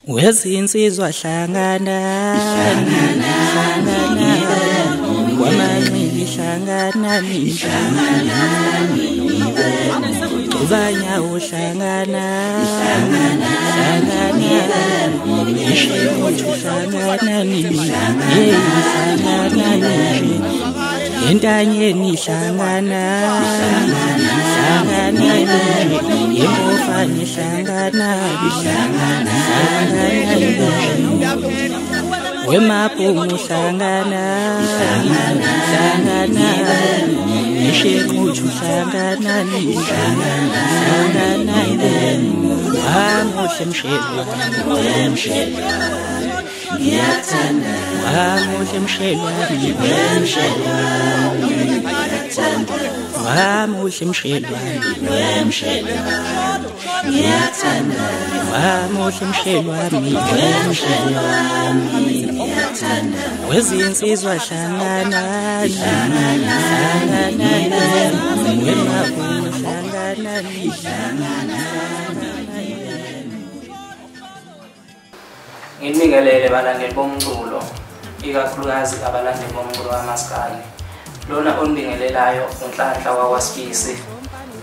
Wezinsizwa hlangana hlangana kwamanxili hlangana hlangana ubanyawo hlangana hlangana hlangana hlangana entanyeni hlangana hlangana impofane hlangana hlangana wemabhungu hlangana hlangana ishequthu hlangana hlangana wamuhle mshelo ngiyathanda wamuhle mshelo ngiyathanda wamuhle mshelo ngiyathanda wamuhle mshelo ngiyathanda wezinsizwa hlangana hlangana wemabhungu hlangana hlangana. Nginibingelele balandeli bomculo, ikakhulukazi abalandeli bomculo kaMaskandi. Lona onibingelelayo uNhlanhla wakwaSibisi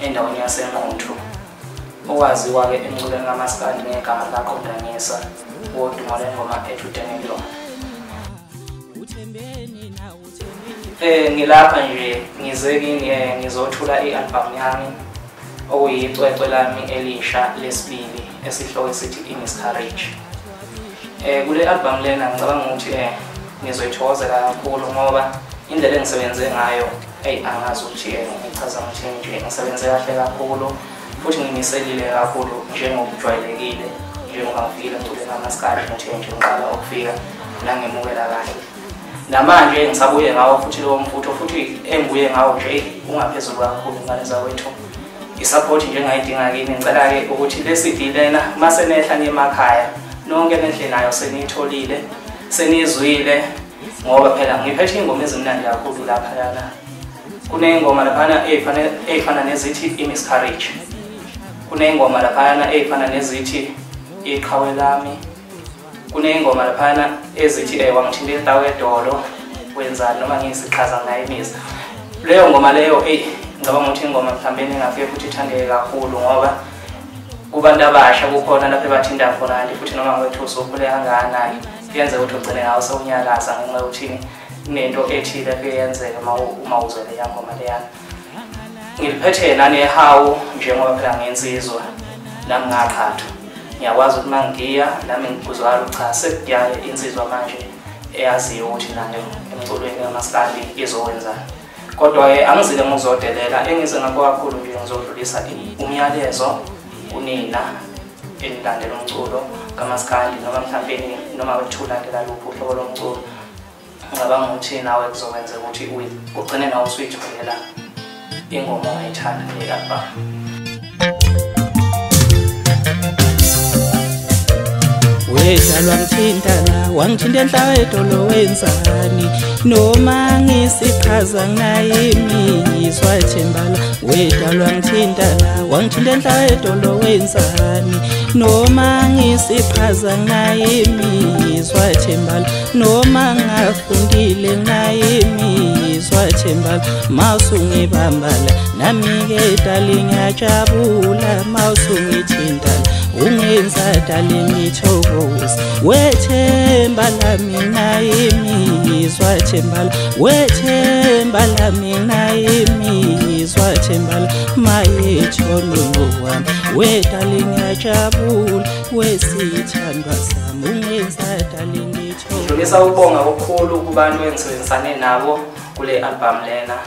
endaweni yaseNquthu, owaziwa-ke emculweni kaMaskandi ngegama likaQondanisa, wodumo lwengoma ethi uDenelon. Ngilapha nje ngize kini ngizothula i-album yami okuyicwecwe lami elisha lesibili esihloko esithi i-Miscarriage. Kule album lena ngicabanga ukuthi ngizoyithokozela kakhulu ngoba indlela engisebenze ngayo angazi ukuthi ngichaza ngithini nje, ngisebenze kahle kakhulu futhi ngimiselile kakhulu njengokujwayelekile, njengoba ngifikile emculweni kaMaskandi ngithe nje ngiqala ukufika nangemukela kahle. Namanje ngisabuye ngawo futhi lowo mfutho futhi engibuye ngawo nje ungaphezulu kakhulu ngane zakwethu. I-support nje engayidinga kini, ngicela-ke ukuthi le CD lena mase nehla niye emakhaya nonke nendle nayo seniyitholile seniyizwile, ngoba phela ngiphethe iy'ngoma ezimnandi kakhulu laphayana. Kuney'ngoma laphana ey'fana nezithi i-Miscarriage, kuney'ngoma laphayana ey'fana nezithi iqhawe lami, kuney'ngoma laphayana ezithi wangithinta intawu edolo wenzani noma ngiyisiqhaza ngayo imizi. Leyo ngoma leyo ngicabanga ukuthi ingoma mhlawumbe engafike futhi ithandeke kakhulu ngoba kubantu abasha kukhona lapho ebathinta khona, kanti futhi noma kwethu usukhule kangakanani kuyenzeka ukuthi ugcine ngawo sewunyakaza ngenxa yokuthi kunento ethile efike yenzeke uma uzwe leya ngoma leyana. Ngiliphethe nanehawu njengoba phela ngensizwa nami ngaqhathwa, ngiyakwazi ukuthi uma ngigiya nami ngikuzwakala ukuthi cha sekugiyayo insizwa manje eyaziyo ukuthi nayo emculweni kaMaskandi izokwenzani. Kodwa-ke angizile ngokuzodelela, engize ngakho kakhulu nje ngizodlulisa umyalezo kunina enilandela umculo kaMaskandi noma mhlawumbe noma wethu ulandela luphi uhlobo lomculo. Ngicabanga ukuthi nawe kuzokwenzeka ukuthi ugcine nawe usuyitholela ingoma ongayithanda le-album. Wedalwa ngithintana wangithinta enhlawa edolo wenzani noma ngisiqhaza ngaye imizwa thembala. Wedalwa ngithintana wangithinta enhlawa edolo wenzani noma ngisiqhaza ngaye imizwa thembala noma ngafundile ngaye imizwa thembala mawusungibambala nami-ke dali ngiyajabula mawusungithintana ungenza dali ngithokoze. Wethemba lami naye imizwa thembala, wethemba lami naye imizwa thembala mayethonono wami wedali ngiyajabula wesithandwa sami ungenza dali ngithokoze. Ngidlulisa ukubonga okukhulu kubantu engisebenzisane nabo kule album lena.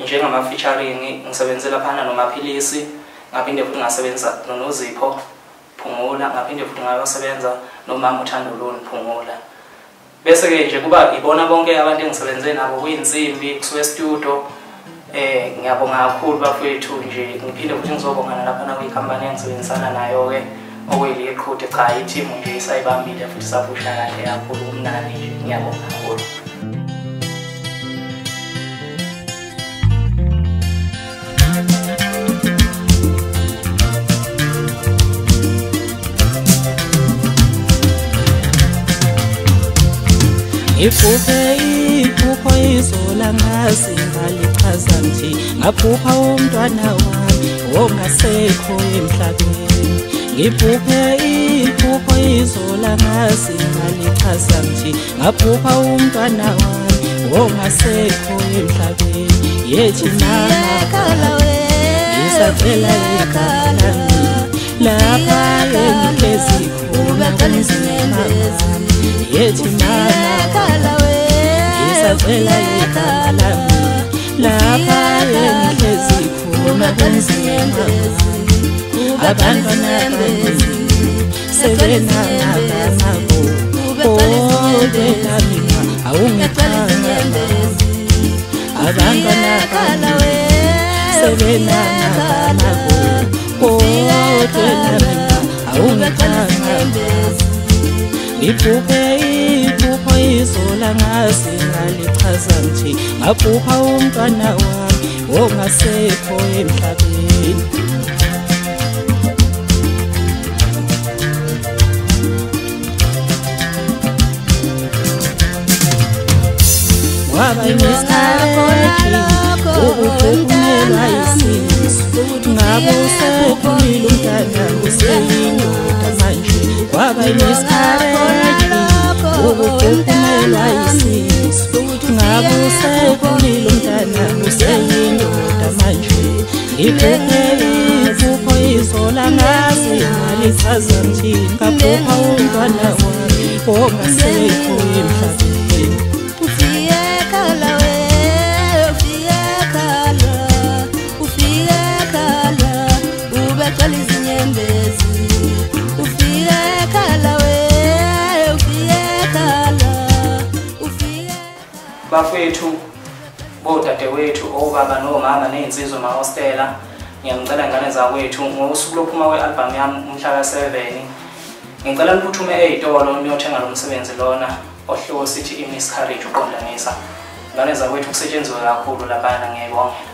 Njengama featuring ngisebenze laphana noMaphilisi, ngaphinde futhi ngasebenza noNozipho Phungula, ngaphinde futhi ngayosebenza nomama uThandoluni Phungula. Bese-ke nje kuba ibona bonke abantu engisebenze nabo kuyinsimbi kusuke studio. Ngiyabonga kakhulu bafowethu nje, ngiphinde futhi ngizobonga nalaphana kwikhampani engisebenzisana nayo-ke okuyiliqhude. Cha, i-team nje isayibambile futhi saphusha kahle kakhulu, kumnandi nje, ngiyabonga kakhulu. Ngiphuphe iphupho izola ngazi ngalichaza nje, ngaphupha umntwana wami ongasekho emhlabeni. Ngiphuphe iphupho izola ngazi ngalichaza nje, ngaphupha umntwana wami ongasekho emhlabeni. Yethi mama ngisacela igama lami lapha engihlezi khona kunzima. Yethi mama ngisacela igama lami lapha engihlezi khona kunzima. Abantwana bami sebenamagama kodwa mina awungithanda. Abantwana bami sebenamagama kodwa mina awungithanda. Ngiphuphe iphupho izola ngazi ngalichaza nje, ngaphupha umntwana wami ongasekho emhlabeni. Waba imiscarriage ukuphuphumelwa isisu, ngabe usekhulile umntana useyindoda manje. Waba imiscarriage ukuphuphumelwa isisu, ngabe usekhulile umntana useyindoda manje. Ngiphuphe iphupho izola ngazi ngalichaza nje, ngaphupha umntwana wami ongasekho emhlabeni. Bafethu, bodadewethu, obaba nomama nezinsizwa mahostela, ngiyangicela ngane zakwethu ngosuku lokuphuma kwe-album yami umhla ka-7, ngicela niphuthume ey'tolo niyothenga lo msebenzi lona ohloko sithi i-miscarriage uqondanisa. Ngane zakwethu kusetshenziwe kakhulu laphana, ngiyayibongela.